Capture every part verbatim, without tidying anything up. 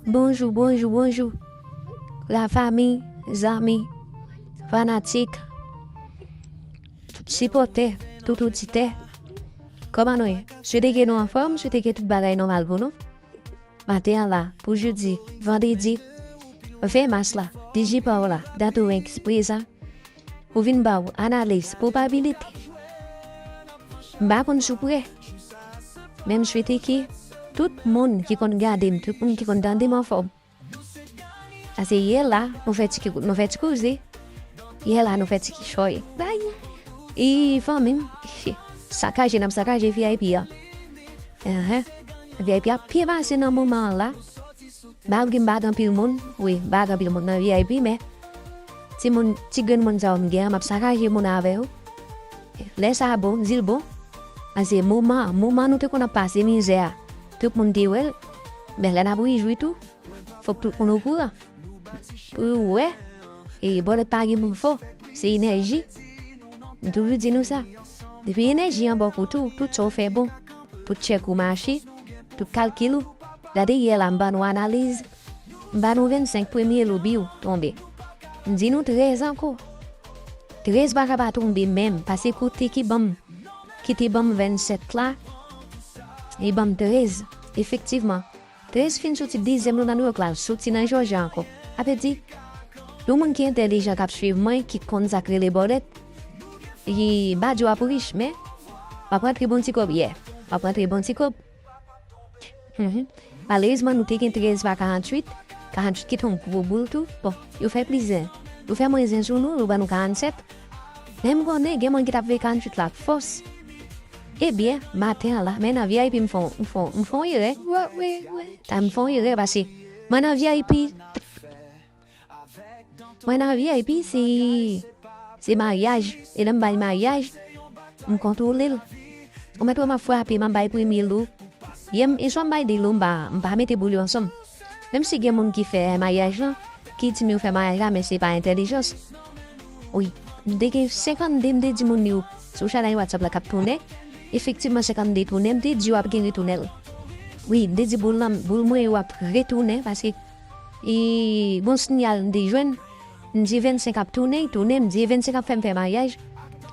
Bonjou, bonjou, bonjou. Lafanmi, zanmi, fanatik, tout sipòtè, tout oditè. Kòman nou ye? Swete ke nou anfòm, swete ke tout bagay nòmal pou nou. Maten an la, pou jodi, vandredi ven mas la, D J Paola, Dato Ranks prezan pou vin ba w analiz pwobabilite. M pa konn si w prè, men m swete ke tout moun ki konn gade m, tout moun ki konn tande m anfòm. Paske yè la, nou fè ti, nou fè ti koze. Yè la, nou fè ti kichòy. Bay! E fanmi m, sakaje, n ap sakaje V I P a. Enhen. V I P ap byen pase nan moman an la. Malgre m pa gen anpil moun, wi, m pa gen anpil moun nan V I P, men timoun, ti grenn moun sa yo m gen an, m ap sakaje moun avè yo. Lè sa bon, m di l bon. Paske moman, moman nou te konn ap pase mizè a, tout moun te wè l. Men lè n ap rejwi tou, fòk tout moun okouran. Pou yo wè, e bòlèt pa gen moun fò, se enèji. M toujou di nou sa. Depi enèji an bò kote w, tout sa w fè bon. Tout tchèk ou mache, tout kalkil ou. Gade yè la, m ban nou analiz. M ban nou vennsenk premye lobi w tonbe. M di nou trèz ankò. Trèz pa ka pa tonbe menm, paske kote ki ban m, ki te ban m vennsèt la, li ban m trèz. Efektivman, trèz fin soti dezyèm nou nan Nouyòk la, soti nan Jòjya ankò. Sa vle di, yon moun ki entèlijan k ap swiv mwen, ki konn sa k rele bòlèt, li pa di w ap rich, men w ap rantre bon ti kòb, yeah. W ap rantre bon ti kòb. Mhm. Malerezman, nou te gen trèz pa karanntuit. Karanntuit ki te yon gwo boul tou. Bon, yo fè pli zen. Yo fè mwen zen sou nou, yo ban nou karannsèt. Men m konnen gen moun ki t ap veye karanntuit la ak fòs. Ebyen, maten an la, men nan V I P m fè yon, m fè yon, m fè yon erè. Wi, wi, wi. Sa m fè yon erè paske mwen nan V I P, mwen nan V I P se, se maryaj. E lè m bay maryaj, m kontwole l. Ou mèt wè m ap frape, m ap bay premye lo. Yè m, e swa m bay de lo, m pa, m pa mete boul yo ansanm. Menm si gen moun ki fè maryaj lan, ki di m yo fè maryaj la, men se pa entèlijans. Wi, m te gen senkannde, m te di moun yo, sou chanèl WhatsApp la k ap tounen. Efektivman, senkannde tounen, m te di yo ap gen retounen l. Wi, m te di boul lan, boul mwen yo ap retounen, paske, e, bon siyal m te jwenn, m di vennsenk ap tounen, tounen, m di vennsenk ap fè m fè maryaj,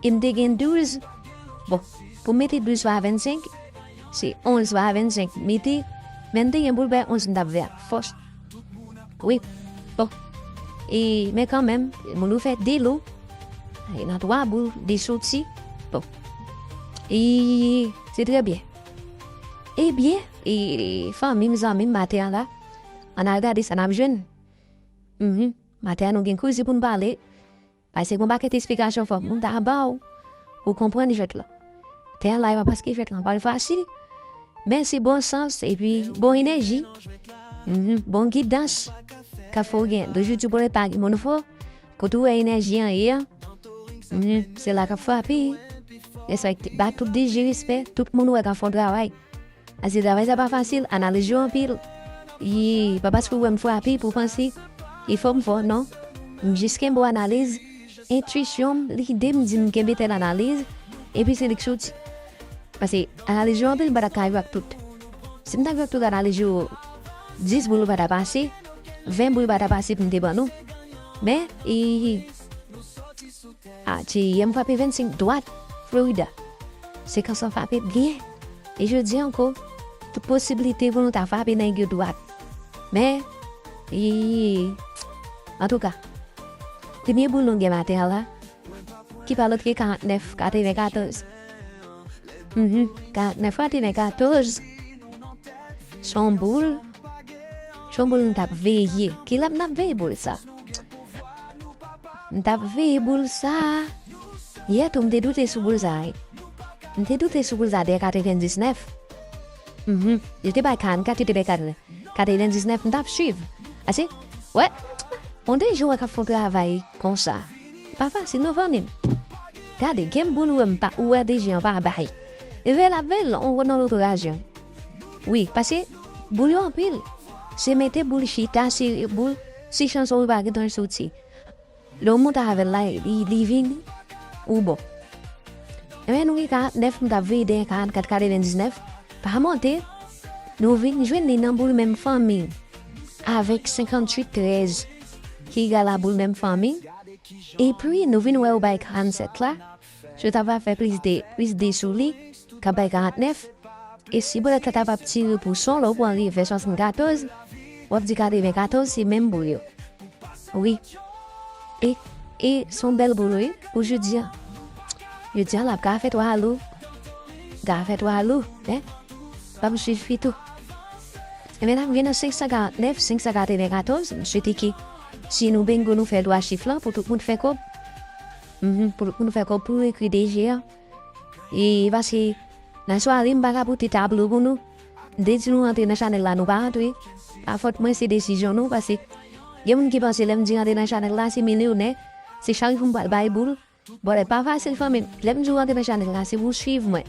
e m te gen douz. Bon, pou m mete douz pa vennsenk, se onz pa vennsenk m mete, men m te gen boul bay onz m t ap veye ak fòs. Wi, bon. E, men kanmenm, moun yo fè de lo, e nan twa boul, de soti, bon. E, se trè byen. Ebyen, e, fanmi m, zanmi m, maten an la, ann al gade sa n ap jwenn. Mhm. Maten an, nou gen koze pou n pale. Paske gon pakèt esplikasyon fòk moun ta ba w pou w konprann jwèt lan. Tè an la, e pa paske jwèt lan pral fasil, men se bon sans epi bon enèji, mhm, bon gidans k ap fè w gen. Toujou di w bòlèt pa gen moun fò, kote w wè enèji an ye a, mhm, se la k ap frape. Respekte, ba tout D J respè, tout moun ou wè k ap fè yon travay. Paske travay sa pa fasil, analiz yo anpil. E pa paske w wè m frape pou w panse e fò m fò, non. M jis kenbe w analiz, entwisyon m, lide m di m kenbe tèl analiz, epi se li k soti. Paske analiz yo anpil, m pa ta ka jwe ak tout. Si m ta jwe ak tout analiz yo, dis boul pa ta pase, ven boul pa ta pase pou m te ban nou. Men, e, a, ti yè m frape vennsenk dwat, Florida. Sekans lan frape byen. E jodi ankò, tout posiblite pou nou ta frape nèg yo dwat. Men, e, antouka, premye boul nou gen maten an la, ki pa lòt ke karantnèf katrevenkatòz. Mhm, karantnèf katrevenkatòz. Se yon boul, se yon boul m t ap veye. Kilè m t ap veye boul sa? M t ap veye boul sa. Yè tou, m te doute sou boul sa, wi. M te doute sou boul sa dèyè katrevendiznèf. Mhm. Yo te bay karannkat, yo te bay katreven, katrevendiznèf, m t ap swiv. Ase, wè, yon de jou wè k ap fè yon travay konsa. Pa fasil, non, fanmi m. Gade, gen boul ou wè m pa, ou wè de jan pa bay. E vè l ap vè l, on wè nan lotorasyon. Wi, paske boul yo anpil. Se mete boul chita, se boul, si chans ou pa gentan soti. Lè w monte avè l la, li, li vini, ou bon. Ebyen, nou gen karantnèf, m t ap veye dèyè karannkat katrevendiznèf, pa monte, nou vin jwenn li nan boul menm fanmi. avèk senkanntuit trèz, ki egal a boul menm fanmi. Epi, nou vin wè ou bay karannsèt la, si w ta va fè plis de, plis de sou li, k ap bay karannèf. E si bòlèt la ta p ap tire pou son, lè w pran revè swasannkatòz, w ap di katrevenkatòz se menm boul yo. Wi. E, e se yon bèl boul, wi, pou jodi a. Jodi a, l ap ka fè twa lou. Ka fè twa lou, en? L ap swiv fi tou. Ebyen, n ap gen nan senk san karannèf, senk san katrevenkatòz, m swete ke si nou bengo, nou fè twa chif lan, pou tout moun fè kòb. Mhm, pou tout moun fè kòb, pou nou ekri D G a. E, paske nan sware, m pa ka pote tablo pou nou. M te di nou rantre nan chanèl la, nou pa rantre. Pa fòt mwen, se desizyon nou, paske gen moun ki panse lè m di rantre nan chanèl la, se milyonè, se chak jou m pral bay boul. Bòlèt pa fasil, fanmi m. Lè m di w rantre nan chanèl la, se pou w swiv mwen.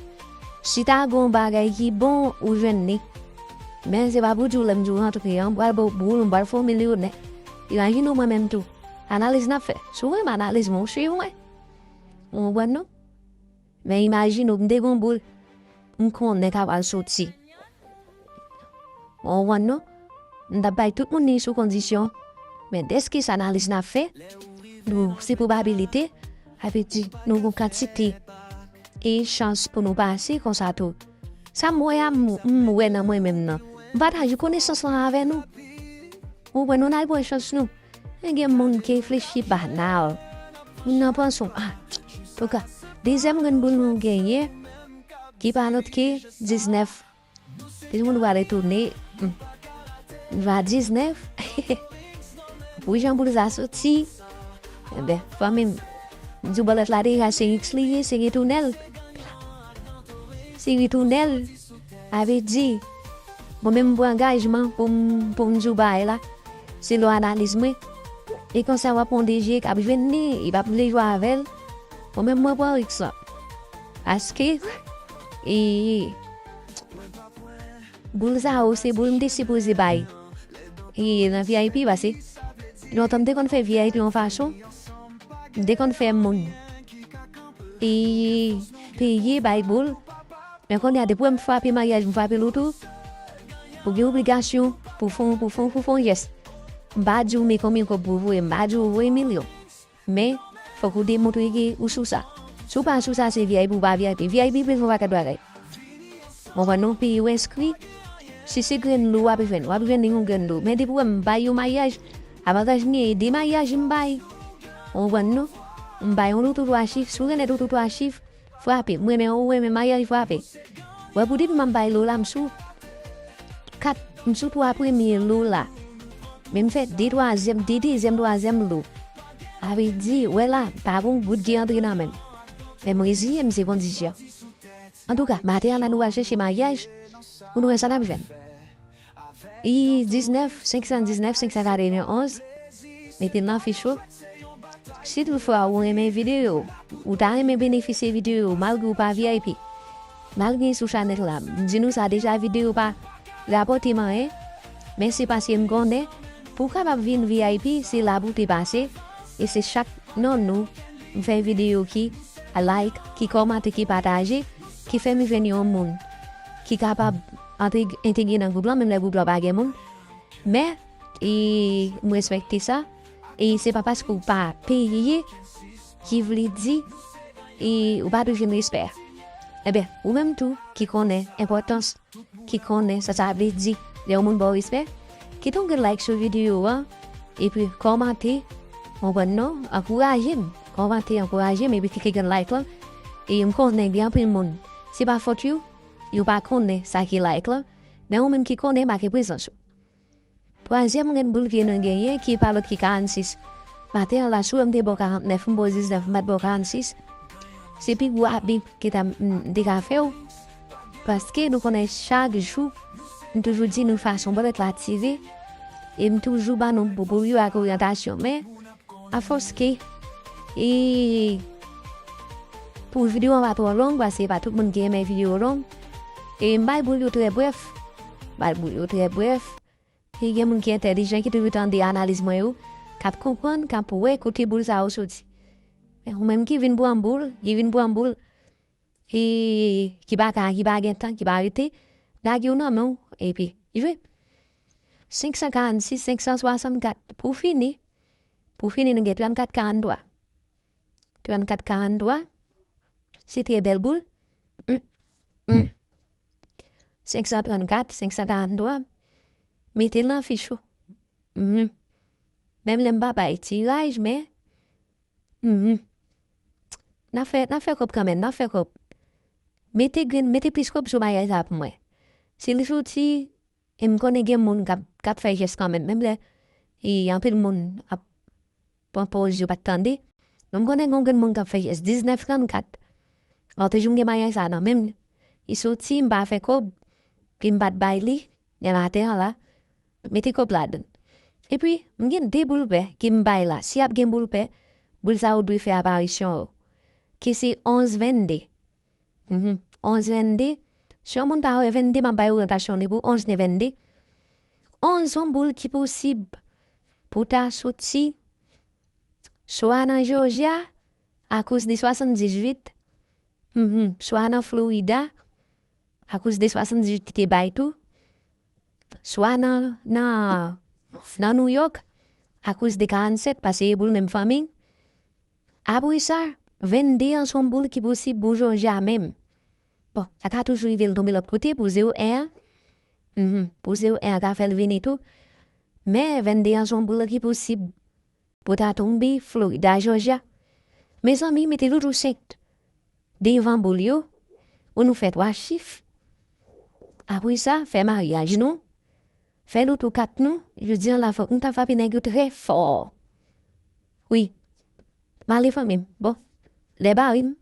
Si ta gen yon bagay ki bon, ou jwenn li. Men se pa pou di w lè m di w rantre an, m pral ba w boul, m pral fè w milyonè. Imajine w mwen menm tou. Analiz n ap fè. Si w renmen analiz mwen, ou swiv mwen. Ou konprann non? Men imajine w, m te gen yon boul, m konnen k ap al soti. Ou konprann non? M t ap bay tout moun li sou kondisyon. Men dèske se analiz n ap fè, nou, se pwobabilite, sa vle di nou gen kantite e chans pou nou pase konsa tou. Sa m wè a, m, m wè nan mwen menm nan. M pataje konesans lan avè nou. Ou wè, nou n al pran chans nou. Men gen moun ki reflechi banal. Moun nan panse, ah, antouka, dezyèm grenn boul nou genyen, ki pa lòt ke diznèf. Tout moun pral etone. Hmm. Nou a diznèf. Pou jan boul sa soti. Enben, fanmi m, m di w bòlèt la deja, se riks li ye, se retounèl. Se retounèl. Sa vle di, mwen menm, m pran angajman pou m, pou m di w bagay la. Selon analiz mwen. E konsa w ap pran D G k ap jwenn li, li p ap vle jwe avè l. Mwen menm, mwen pran riks lan. Paske, e, boul sa yo, se boul m te sipoze bay. E nan V I P, paske lontan m te konn fè V I P yon fason, m te konn fè moun, e, peye bay boul. Men kounye a, depi w wè m frape maryaj, m frape loto, ou gen obligasyon pou fè, pou fè, pou fè yon jès. M pa di w men konbyen kòb pou w voye, m pa di w voye milyon. Men, fòk ou demontre ke ou sou sa. Si w pa sou sa, se V I P ou pa V I P. V I P bezwen yon pakèt bagay. Ou konprann non, peyi w enskri. Si se grenn lou w ap jwenn, w ap jwenn yon grenn lou. Men depi w wè m bay yon maryaj, avantaj m genyen, de maryaj m bay. Ou konprann non? M bay yon loto twa chif, si w rekonèt loto twa chif, frape. M renmen, ou renmen maryaj, frape. Wè, pou depi m ap bay lou la, m sou kat, m sou twa premye lou la. Men m fè de twazyèm, de dezyèm, twazyèm lou. Sa vle di, wè la, pa gon goud ki antre nan men m. Men m reziye m, se kondisyon. Antouka, maten an la, nou al chèche maryaj, pou nou wè sa n ap jwenn. I diznèf, senk san diznèf, senk san katrevenn onz. Mete l nan fich ou. Si toutfwa ou renmen videyo, ou ta renmen benefisye videyo, malgre ou pa V I P, malgre sou chanèl la, m di nou sa deja, videyo pa rapòte m anyen, men se paske m konnen, pou w kapab vin V I P, se la pou w te pase, e se chak nan nou, m fè videyo ki like, ki kòmante, ki pataje, ki fè m jwenn yon moun ki kapab antre, entegre nan gwoup lan, menm lè gwoup lan pa gen moun. Men, e, m respekte sa. E se pa paske w pa peye ki vle di, e, ou pa dwe jwenn respè a. Enben, ou menm tou ki konnen enpòtans, ki konnen sa sa vle di lè yon moun ba w respè, kite yon grenn like sou videyo a, epi kòmante, konprann non, ankouraje m. Kòmante, ankouraje m, epi klike grenn like lan. E m konnen gen anpil moun, se pa fòt yo, yo pa konnen sa ki like lan, men ou menm ki konnen, make prezans ou. Twazyèm grenn boul ke nou genyen, ki pa lòt ki karannsis. Maten an la, si w wè m te ba w karantnèf, m ba w diznèf, m pa t ba w karannsis, se pi gwo abi ke ta, m te ka fè w. Paske nou konnen chak jou, m toujou di nou fason bòlèt la tire, e m toujou ban nou boul yo ak oryantasyon. Men, afòs ke, e, pou videyo an pa twò long, paske pa tout moun ki renmen videyo long, e m bay boul yo trè brèf. M bay boul yo trè brèf. E gen moun ki entèlijan, ki toujou tande analiz mwen yo, k ap konprann, k ap wè kote boul sa yo soti. Men ou menm ki vin pran boul, ki vin pran boul, e ki pa ka, ki pa gen tan, ki pa rete, lage yo nan men w, epi jwe. Senk san karannsis, senk san swasannkat. Pou fini, pou fini, nou gen trannkat karantwa. Trannkat karantwa. Se trè bèl boul. Mm. Mm. Senk san trannkat, senk san karantwa. Mete l nan fich ou. Mhm. Menm lè m pa bay tiraj, men, mhm. N ap fè, n ap fè kòb kanmenm, n ap fè kòb. Mete grenn, mete plis kòb sou bagay sa pou mwen. Si li soti, e m konnen gen moun k ap, k ap fè jès kanmenm, menm lè, e, anpil moun ap pran poz yo pa t tande. Men m konnen gen yon grenn moun k ap fè jès diznèf trannkat. Lòt jou m gen bagay sa nan men m. Li soti, m pa fè kòb, pi m pa t bay li, men atè an la, mete kòb ladan l. Epi, m gen de boul pè ke m bay la. Si ap gen boul pè, boul sa yo dwe fè aparisyon yo. Ki se onz vennde. Mhm. Onz vennde. Si yon moun pa wè vennde, m ap bay oryantasyon li pou onz ni vennde. Onz yon boul ki posib pou ta soti swa nan Georgia, akoz de swasanndizuit, mhm, swa nan Florida, akoz de swasanndizuit ki te bay tou, swa nan, nan, nan New York, akoz de karannsèt, paske e boul menm fanmi. Apre sa, vennde an se yon boul ki posib pou Georgia menm. Bon, sa ka toujou rive l tonbe lòt kote pou zewo en an. Mhm, pou zewo en an ka fè l vini tou. Men vennde an se yon boul ki posib pou ta tonbe Florida, Georgia. Mezanmi, mete loutousenk devan boul yo, pou nou fè twa chif. Apre sa, fè maryaj nou, fè loutou kat nou. Jodi an la, fòk nou ta frape nèg yo trè fò. Wi. M ale fanmi m. Bon, lè ba wi m.